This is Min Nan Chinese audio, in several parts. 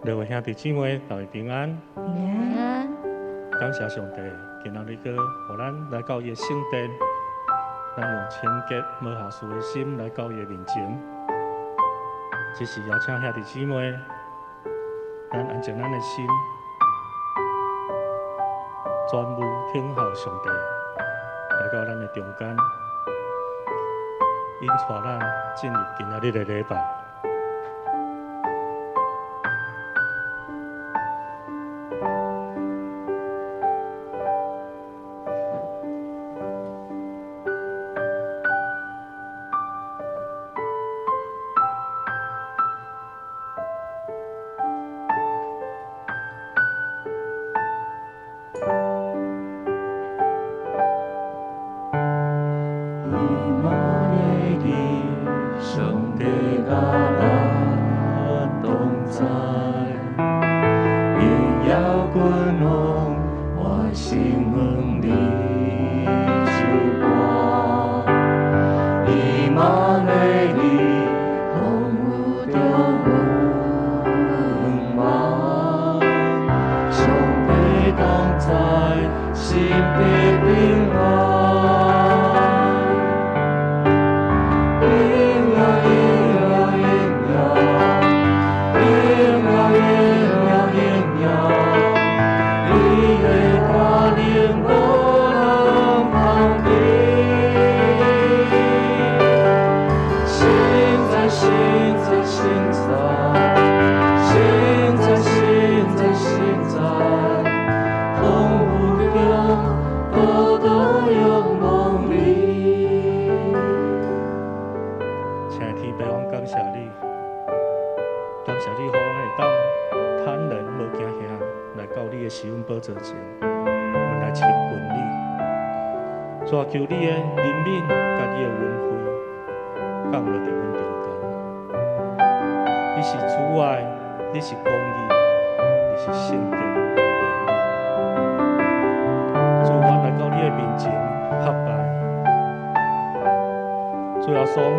各位兄弟姊妹，大家平安。平安。感謝上帝，今仔日閣予咱來到伊的聖殿，咱用清潔無瑕疵的心來到伊的面前。這是邀請兄弟姊妹，咱安靜咱的心，專務等候上帝來到咱的中間，引帶咱進入今仔日的禮拜。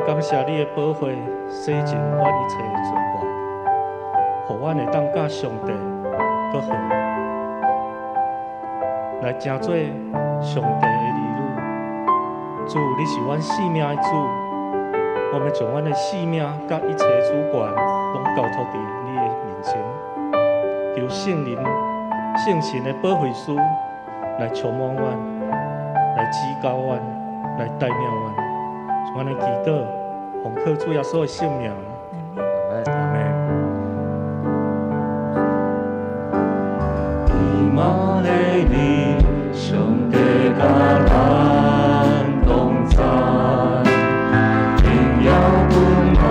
感謝你的寶血洗淨阮一切的罪過，予阮會當佮上帝閣好，來成做上帝的兒女。主，你是阮性命的主，我欲將阮的性命佮一切主權攏交託佇你的面前，求聖靈、聖神的保惠師來充滿阮，來指教阮，來帶領阮。阮的祈禱，奉靠主耶穌的聖名。阿門。以馬內利，上帝佮咱同在，榮耀君王，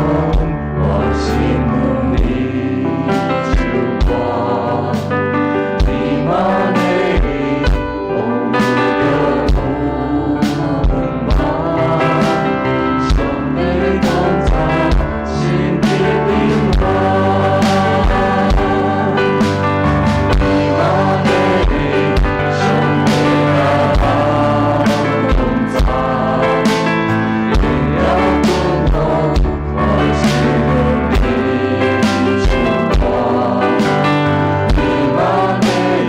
我心向你唱歌。以馬內利，風雨中有望，上帝同在，心得平安。以馬內利，上帝佮咱同在，榮耀君王，我心向你唱歌。以馬內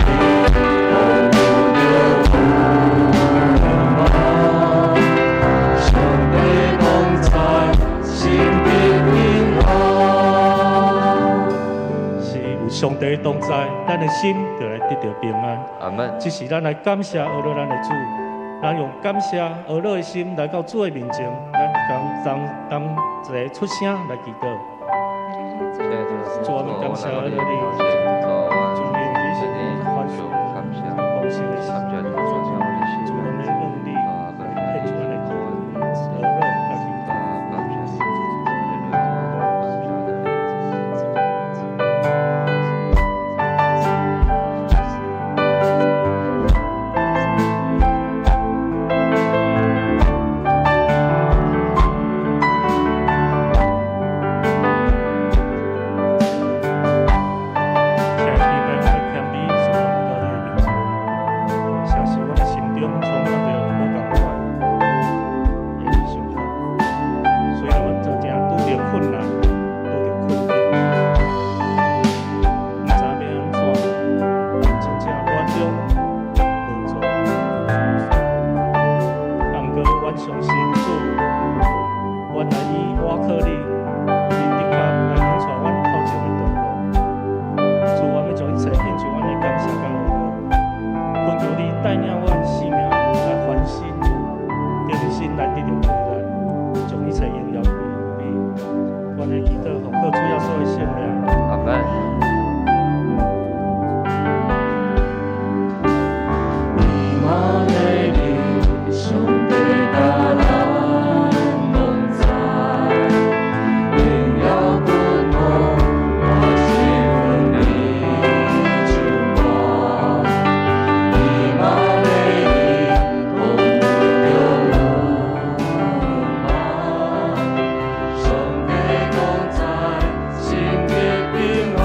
利，風雨中有望，上帝同在，心得平安。是有上帝同在，咱的心就來得著平安。阿門。這時咱來感謝阿樂咱的主，咱用感謝阿樂的心來到主的面前，咱同同齊出聲來祈禱。主，我們感謝阿樂你，主，因為你是寬恕、豐盛的神，主，我們用你來獻出咱的阿樂甲祈禱。親愛的天父，我們謙卑，順服來到你的面前，相信阮的阮的祈禱奉靠主耶穌的聖名。阿門。以馬內利，上帝佮咱同在，榮耀君王，我是阮的唱歌。以馬內利，丰富着阮嘛，上帝同在，聖潔平安。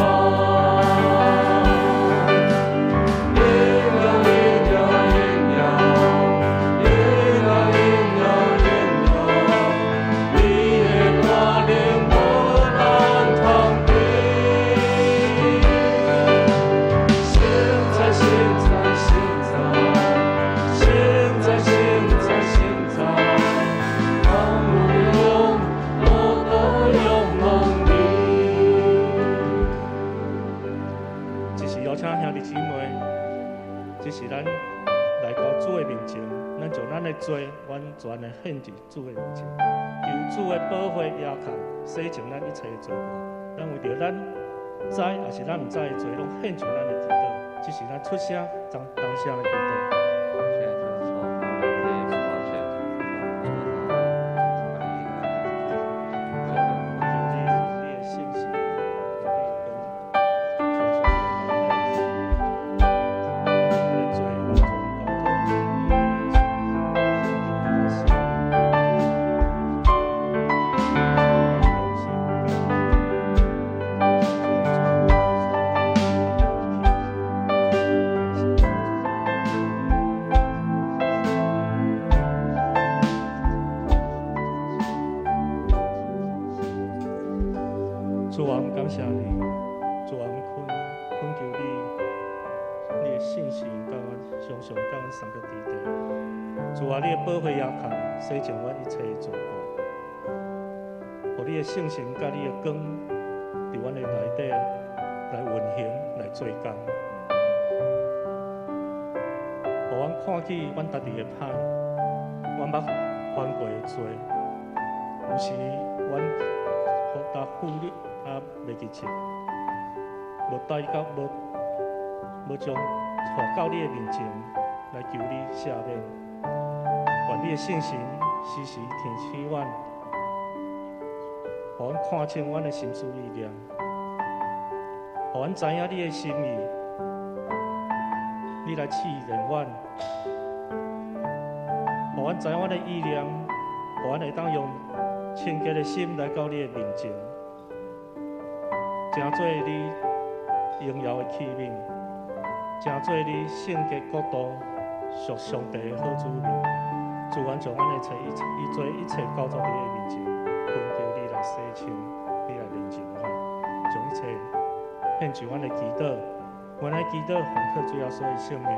榮耀榮耀榮耀，榮耀榮耀榮耀，你的大能無人通比。現在現在現在，現在現在現在，萬有的王多多仰望你。這是邀請兄弟姊妹，這是咱來到主的面前，咱將咱的罪完全的獻佇主的面前，求主的寶血額控洗淨咱一切的罪過。咱為著咱知抑是咱毋知的罪，攏獻上咱的祈禱。這是咱出聲當當聲的祈禱。現在就是說，我們這一求你你的信心，你的光，從上帝的罪完全交託你的面前，你的心，用心。主啊，阮感謝你，主啊，阮懇求你，你的信實佮阮常常佮阮相佮佇底。主啊，你的寶血額控洗淨阮一切的罪過，予你的聖神佮你的光，佇阮的內底來運行，來做工。予阮看見阮家己的歹，阮捌犯過的罪，有時阮予忽略啊，袂記得，無帶到無無將帶到你的面前來求你赦免。願你的聖神時時提醒阮，予阮看清阮的心思意念，予阮知影你的心意，你來試煉阮，予阮知影阮的意念，予阮會當用清潔的心來到你的面前，成做你榮耀的器皿，成做你聖潔國度屬上帝的好子民。主，阮將阮的一切一切一切一切交託佇你的面前，懇求你來洗清，你來煉淨阮，將一切獻上阮的祈禱，阮的祈禱奉靠主耶穌的聖名，阿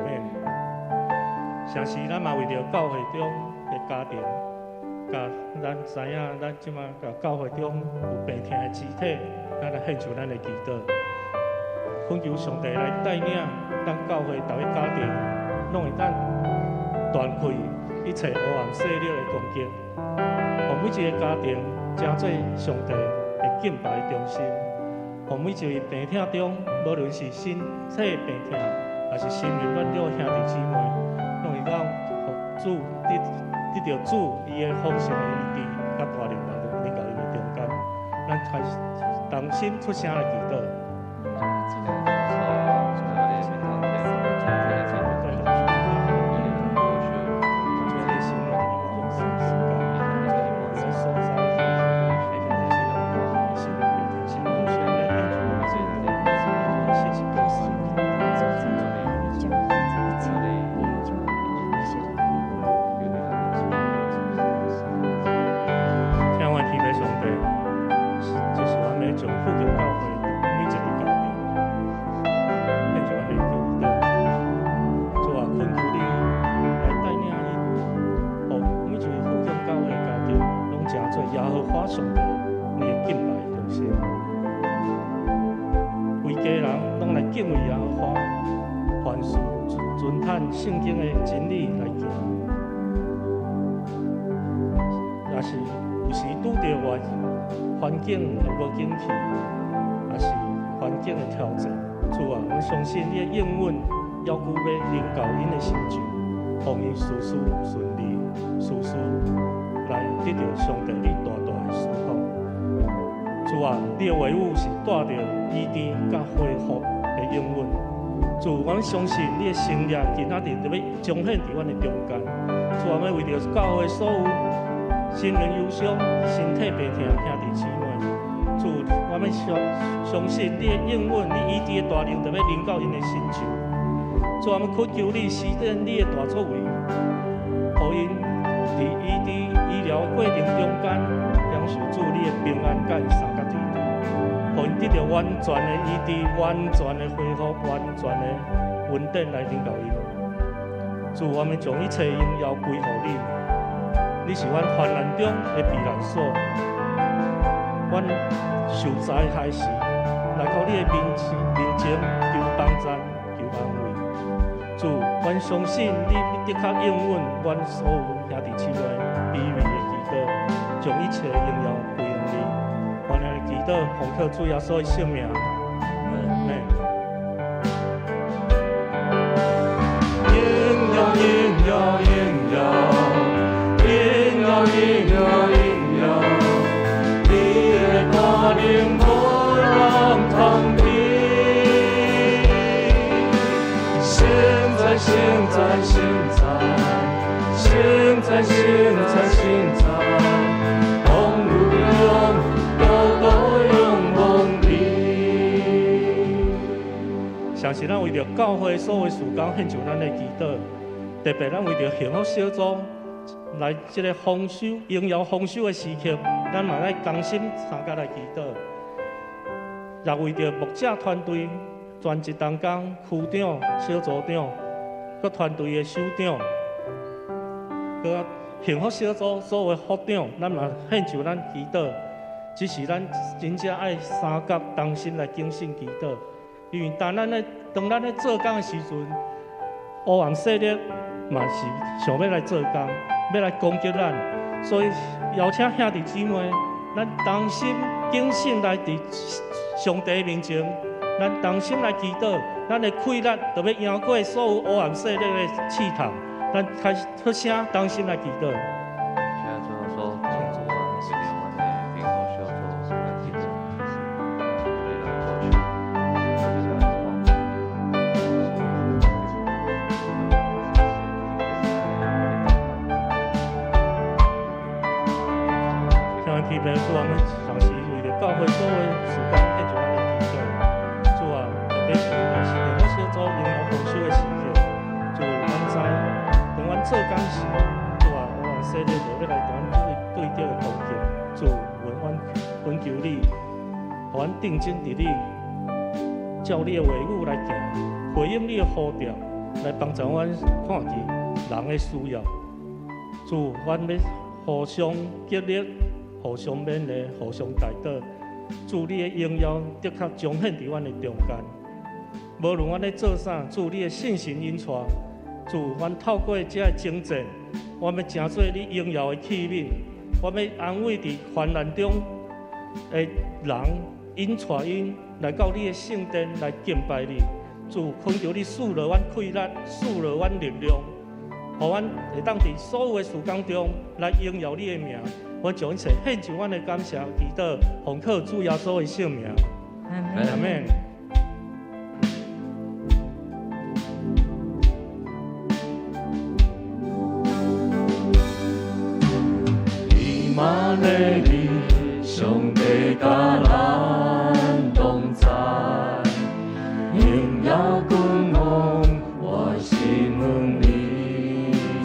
門。同時，咱嘛為著教會中的家庭，佮咱知影，咱這馬佮教會中有病疼的肢體，咱來獻上咱的祈禱，懇求上帝來帶領咱教會逐个家庭，攏會當斷開一切黑暗勢力的攻擊，予每一個家庭成做上帝的敬拜中心，予每一位病疼中，無論是身體病疼，抑是心靈軟弱兄弟姊妹，攏會當予主得著主伊的豐盛的醫治，佮大能來臨到𪜶的中間，咱開始同心出聲來祈禱。聽阮天父上帝，這是阮欲將復興教會每一個家庭，獻上阮的祈禱。主啊，懇求你來帶領𪜶，予每一個復興教會的家庭，攏成做耶和華上帝你的敬拜中心。規家人攏來敬畏耶和華，凡事遵行聖經的真理來行。若是有時拄著外環境的無景氣，抑是環境的挑戰。主啊，阮相信你的應允，猶閣欲臨到𪜶的身上，予𪜶事事順利，事事來得著上帝你大大的祝福。主啊，你的話語是帶著醫治佮恢復的應允。主，阮相信你的神蹟今仔日就欲彰顯佇阮的中間。主啊，欲為著教會所有心靈憂傷、身體病痛兄弟姊妹，主，我欲相信你的應允，你醫治的大能就欲臨到𪜶的身上。主啊，我懇求你施展你的大作為，予𪜶佇醫治醫療的過程中間，享受主你的平安佮相佮對治，予𪜶得著完全的醫治、完全的恢復、完全的恩典來臨到𪜶。主，我們將一切榮耀歸予你。你是阮患難中的避難所，阮受災害時，來到你的面前求幫贊、求安慰。主，阮相信你的確應允阮所有兄弟姊妹卑微的祈禱，將一切榮耀歸予你。阮來祈禱，奉靠主耶穌的聖名。阿們。榮耀榮耀榮耀，榮耀榮耀榮耀，你的大能無人通比。現在現在現在，現在現在現在，風雨中都仰望你。相信咱為著教會所有事工獻上咱的祈禱，特別咱為著幸福小組來這个豐收、榮耀豐收的時刻，咱嘛愛同心相佮來祈禱。也為著牧者團隊、全職同工、區長、小組長、閣團隊的首長，閣幸福小組所有的副長，咱嘛獻上咱祈禱。只是咱真正愛相佮同心來警醒祈禱。因為當咱咧做工的時陣，黑暗勢力嘛是想欲來做工，欲來攻擊咱，所以邀請兄弟姊妹，咱同心警醒來佇上帝面前，咱同心來祈禱，咱的氣力就欲贏過所有黑暗勢力的試探。咱開始出聲，同心來祈禱。現在主要說，為著阮的幸福小組來祈禱，為咱過去，特別是咱聽完祈禱，主啊，阮同時為著教會所有事工獻上咱的祈禱。主啊，特別是為著幸福小組榮耀豐收的時刻，主，阮知當阮做工時，主啊，黑暗勢力就欲來共阮對對的攻擊。主，阮懇求你，予阮定睛佇你，照你的話語來行，回應你的呼召，來幫助阮看見人的需要。主，阮欲互相激勵，互相勉勵，互相代禱。主，你的榮耀的確彰顯佇阮的中間。無論阮咧做啥，主你的聖神引帶，主，阮透過這个征戰，阮欲成做你榮耀的器皿，阮欲安慰佇患難中的人，引帶𪜶來到你的聖殿來敬拜你。主，懇求你賜予阮氣力，賜予阮力量，予阮會當佇所有的事工中來榮耀你的名。阮將一切獻上阮的感謝，祈禱，奉靠主耶穌的聖名。阿們。以馬內利，上帝佮咱同在，榮耀君王，我心向你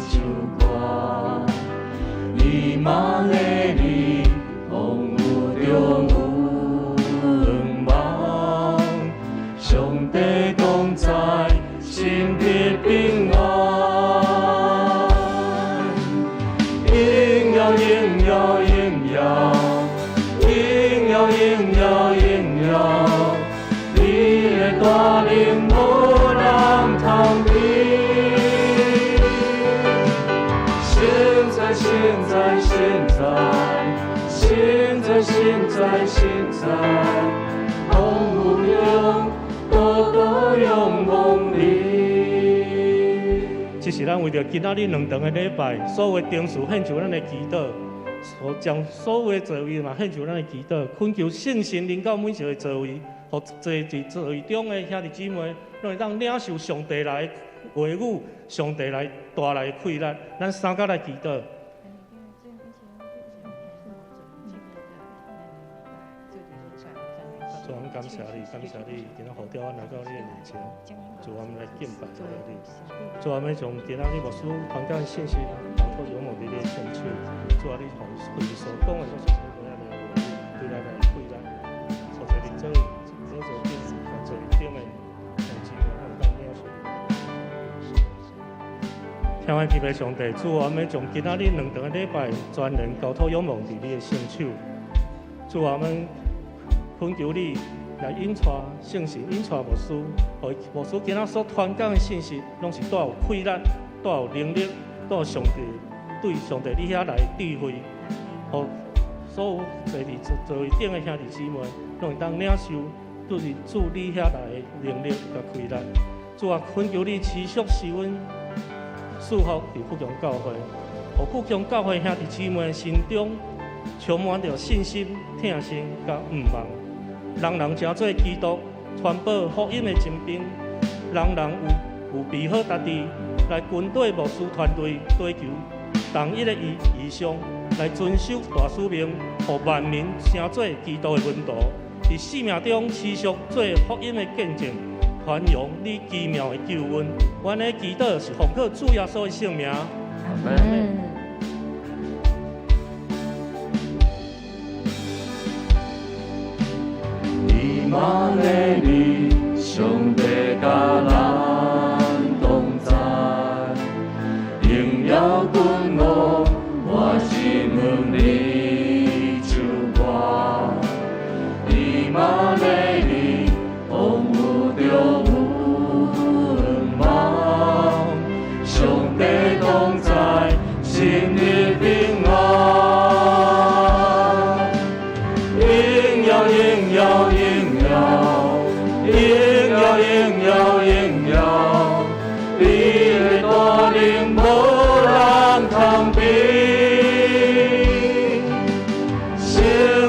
唱歌。以馬內利，風雨中有望，上帝同在，心得平安。榮耀榮耀榮耀，榮耀榮耀現在，現在，風雨中，多多仰望你。這是咱為著今仔日兩場的禮拜，所有的燈飾獻上咱的祈禱，所將所有的座位嘛獻上咱的祈禱，懇求聖神臨到每一個座位，予坐佇座位中的兄弟姊妹，攏會當領受上帝來的話語，上帝來帶來的氣力。咱三甲來祈禱。主，阮感謝你，感謝你，今仔呼召阮來到你的面前，主，我們來敬拜你。主，我們將今仔日牧師傳講的信息，交託仰望佇你的聖手。主啊，你予會議所講的，攏是對咱的話語，對咱來氣力。所在佇座位，寶座頂，座位頂的兄弟姊妹，攏會當領受。天父天父上帝，主，我們將今仔日兩場的禮拜，全然交託仰望佇你的聖手。主，我們懇求你來引帶聖神，引帶牧師，予牧師今仔所傳講的信息，攏是帶有氣力、帶有能力、帶有上帝對上帝你遐來的智慧，予所有坐佇座位頂的兄弟姊妹，攏會當領受對是主你遐來的能力佮氣力。主啊，懇求你持續賜阮賜福佇富強教會，予富強教會兄弟姊妹心中充滿著信心、疼心佮盼望。人人成做基督傳播福音的精兵，人人有備好家己來跟綴牧師團隊追求同一个異象，來遵守大使命，予萬民成做基督的門徒，佇生命中持續做福音的見證，傳揚你奇妙的救恩。阮的祈禱是奉靠主耶穌的聖名。阿門。以馬內利，上帝佮咱同在，榮耀君王，我只問你唱歌。以馬內利，風雨中有盼望，上帝同在，心裡平安。榮耀，榮耀，榮耀，榮耀，榮耀，榮耀，你的大能無人通比。現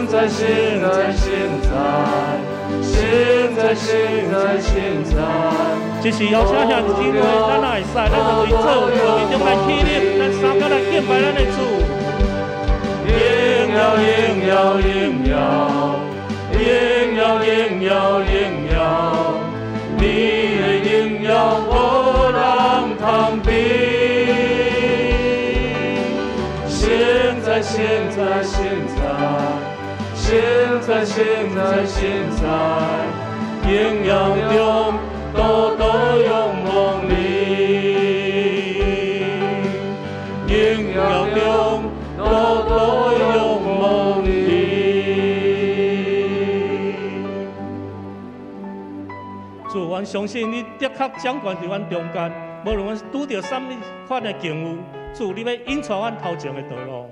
在，現在，現在，現在，現在，現在。這是邀請兄弟姊妹，咱若會使，咱就佇座位中來起立，咱三甲來敬拜咱的主。榮耀，榮耀，榮耀，榮耀，榮耀，榮耀，你的榮耀無人通比。現在，現在，現在，現在，現在，現在，榮耀中多多仰望你，榮耀中多多仰望你。主，阮相信你的確掌權佇阮中間，無論阮拄著啥物款的境遇，主，你欲引帶阮頭前的道路。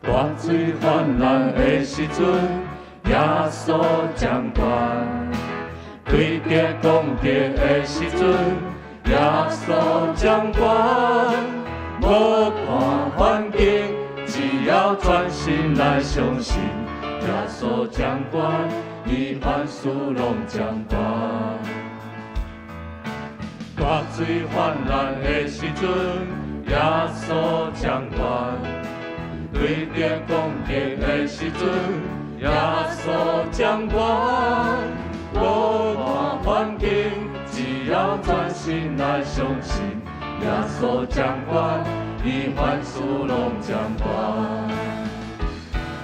大水泛濫的時陣，耶穌掌權；對敵攻擊的時陣，耶穌掌權。無看環境，只要專心來相信，耶穌掌權，伊凡事攏掌權。大水泛濫的時陣，耶穌掌權。對敵攻擊的時陣，耶穌掌權。無看環境，只要專心來相信，耶穌掌權，伊凡事攏掌權。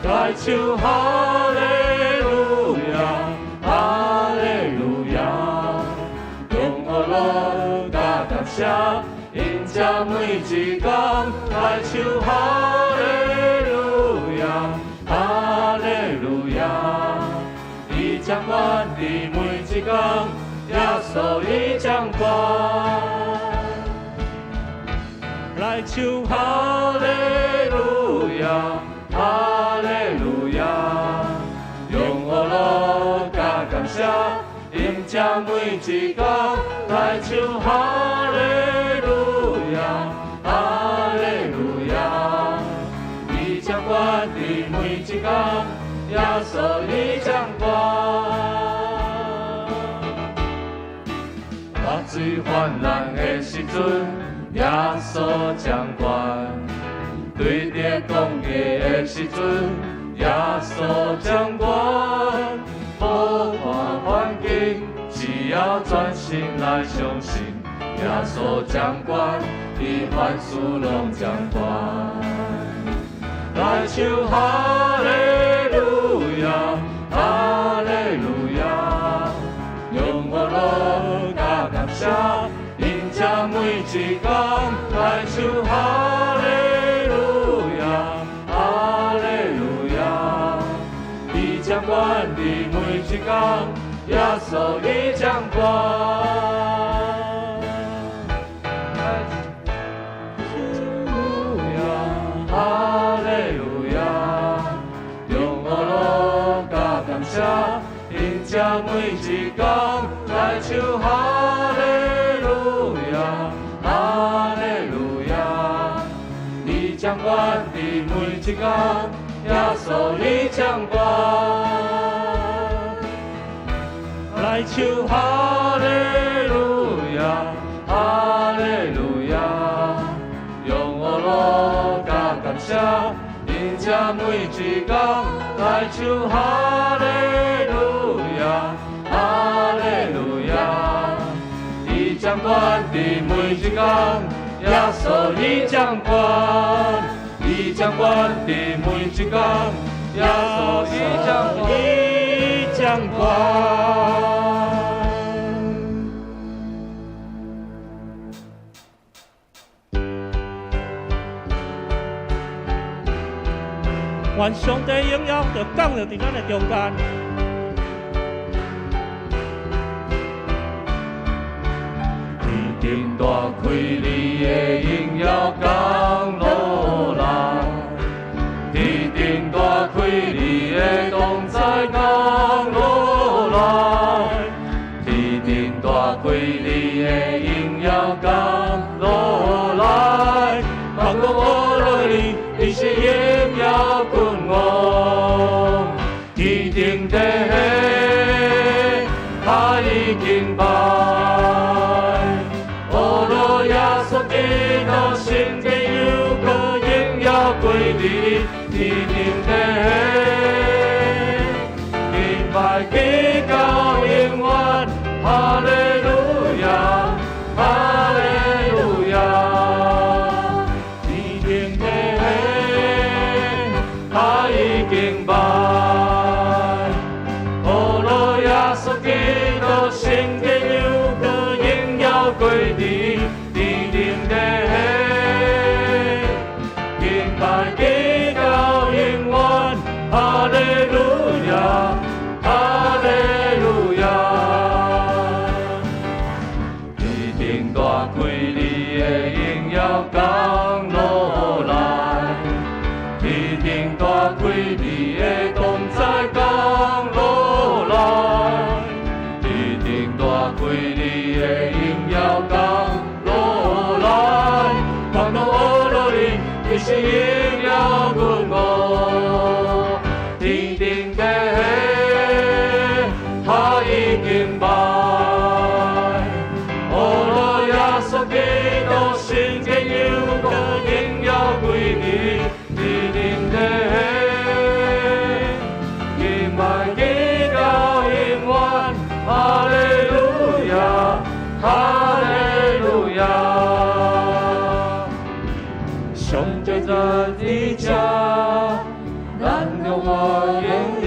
來唱哈利路亞，哈利路亞，用樂佮感謝，迎接每一工。來唱哈利路亞，哈利路亞，伊掌管佇每一工，耶穌伊掌管。來唱哈利路亞，哈利路亞，用呵樂佮感謝，迎接每一工，來唱哈利路亞，哈利路亞，伊掌管佇每一工，耶穌伊掌管。大水泛濫的時陣，耶穌掌管；對敵攻擊的時陣，耶穌掌管。無看環境，只要專心來相信，耶穌掌管，伊凡事攏掌管。來唱哈利路亞，哈利路亞，用呵樂佮感謝，迎接每一工，來唱哈利路亞，哈利路亞，伊掌管佇每一工，耶穌伊掌管。來唱哈利路亞，用呵樂佮感謝，迎接每一工，來唱哈利路亞，哈利路亞，伊掌管佇每一工，耶穌伊掌管。來唱哈利路亞，哈利路亞，用呵樂佮感謝，迎接每一工，來唱哈利路亞，哈利路亞，伊掌管佇每一工，耶穌伊掌管，伊掌管佇每一工，耶穌伊掌管，伊掌管。願上帝榮耀就降落佇咱的中間。天頂大開，你的榮耀降落來；天頂大開，你的同在降落來；天頂大開，你的榮耀降落來。萬國呵樂你，你是榮耀君王。天頂地下已敬拜，呵樂耶穌基督，聖潔又閣榮耀歸你。天頂地敬拜直到永遠，哈利路亞，哈利路亞。天頂地下已敬拜，呵樂耶穌基督，聖潔又閣榮耀歸你。天頂地敬拜直到永遠，哈利路亞，哈利路亞。天頂大開，你的榮耀降落來；天頂大開，你的同在降落來；天頂大開，你的榮耀降落來。萬國呵樂你，你是榮耀君王。天頂地下已敬拜，呵樂耶穌基督，聖潔又閣榮耀歸你。天頂地敬拜直到永遠，哈利路亞，哈利路亞。上帝在佇這，咱著歡迎你，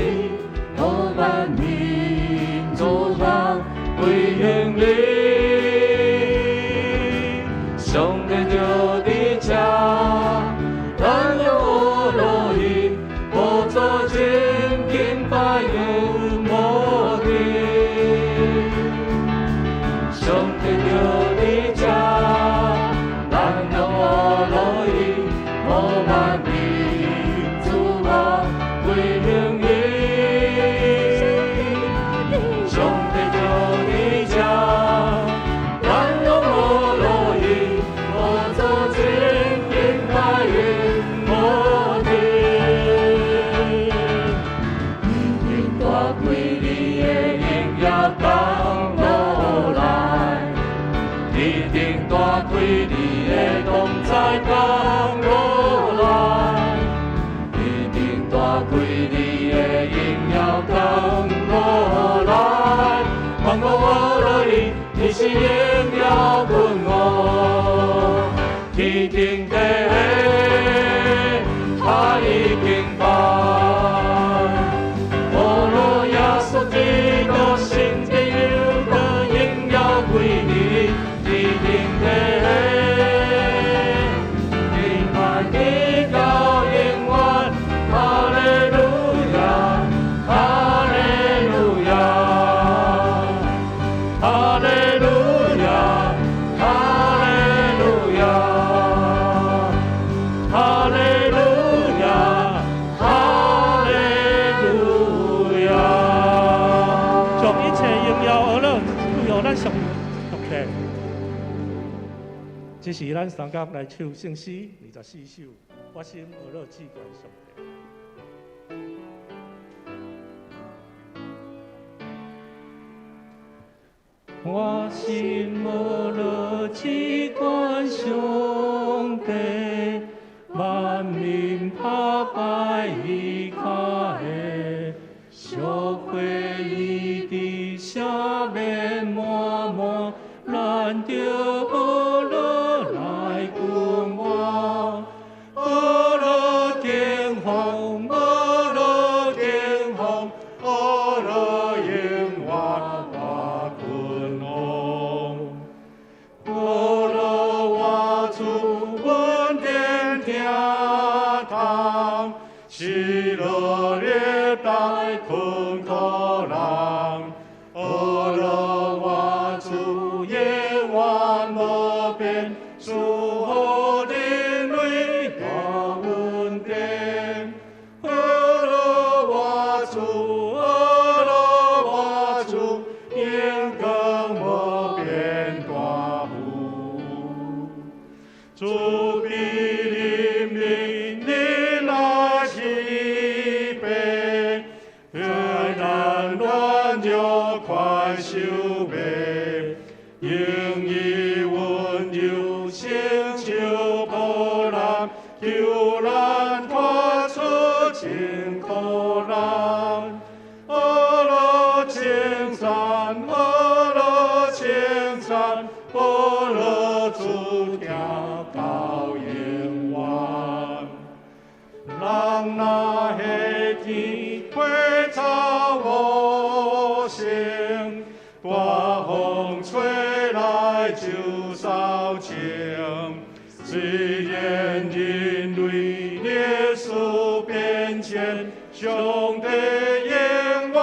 予萬民做伙歸向你。上帝就佇這，咱著呵樂伊，寶座前敬拜永無停。上帝就佇這，咱著呵樂天頂底，他已經敗。阿羅耶穌基督，聖潔又得榮耀歸你，天頂底，敬拜直到永遠，哈利路亞，哈利路亞，哈利路亞，哈利路亞，哈利路亞，哈利路亞。將一切榮耀阿樂歸予咱上帝。這是咱三甲來唱聖詩24首，我心阿樂至懸上帝。我心阿樂至懸上帝，萬民拍拜伊跤下，小會伊佇赦免滿滿，咱著阿樂來君王，阿樂敬奉，阿樂敬奉，阿樂永遠大君王。阿樂我主恩典聽堂，喜樂虐待困苦人。阿樂我主永遠無變，賜予人類大恩典。阿樂我主，阿樂我主，永恆無變大富。主必憐憫你那慈悲，在咱軟弱寬恕袂，用伊溫柔成就破難，救咱脫出真苦難。阿樂稱讚，阿樂稱讚，阿樂主聽到永遠。人若彼天火草無聲，大風吹來就掃清。雖然人類歷史變遷，上帝永遠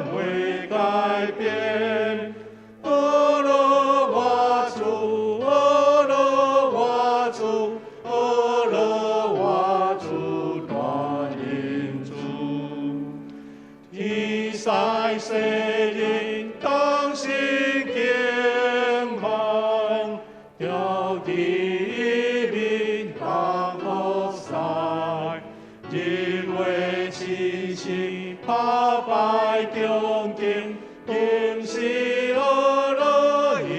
袂改變。阿樂我主，阿樂我主，阿樂我主大恩主。天使世人同心敬奉，著地面同服侍，日月星星拍拜恭敬，今時阿樂永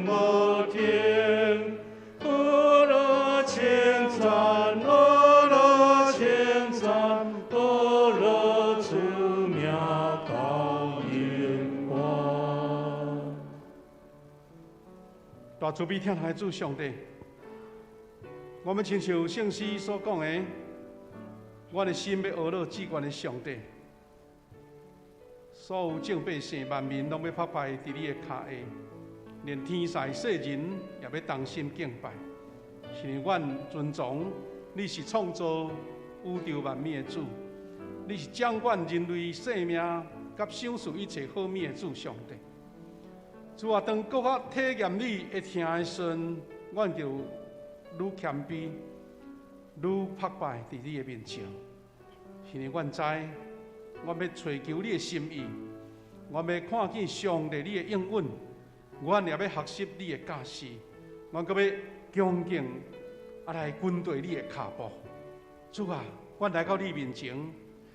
無停。阿樂稱讚，阿樂稱讚，阿樂主名到永遠。大慈悲疼愛主上帝，我們親像聖詩所講的，我的心欲阿樂至懸的上帝，所有眾百姓萬民攏欲拍拜佇你的跤下，連天使世人也欲同心敬拜。是因為阮尊崇你是創造宇宙萬物的主，你是掌管人類生命佮賞賜一切好物的主上帝。主啊，當閣較體驗你會疼的時陣，阮就愈謙卑，愈拍拜佇你的面前。是因為阮知，阮欲揣求你的心意，阮欲看見上帝你的應允，阮也欲學習你的教示，阮閣欲恭敬啊來跟隨你的跤步。主啊，阮來到你面前，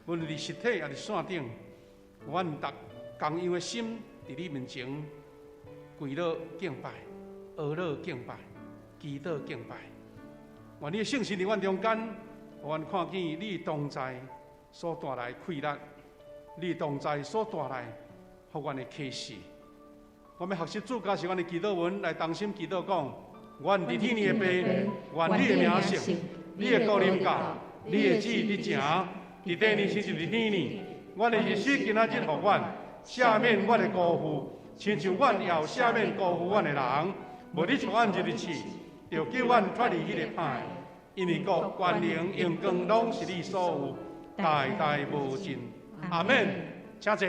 無論佇實體抑是線頂，阮逐同樣的心佇你面前跪落敬拜、阿樂敬拜、祈禱敬拜。願你的聖神佇阮中間，予阮看見你同在所帶來快樂，你同在所帶來予阮的啟示。我們學習主教示阮的祈禱文來同心祈禱講：阮佇天的爸，願你的名聖，你的國臨到，你的旨意佇成，佇地呢親像佇天呢。阮的日食今仔日予阮，赦免阮的辜負，親像阮也有赦免辜負阮的人。無你帶阮入去試，著救阮脫離彼个歹。因為國、權能、榮光攏是你所有，代代無盡。阿們。請坐。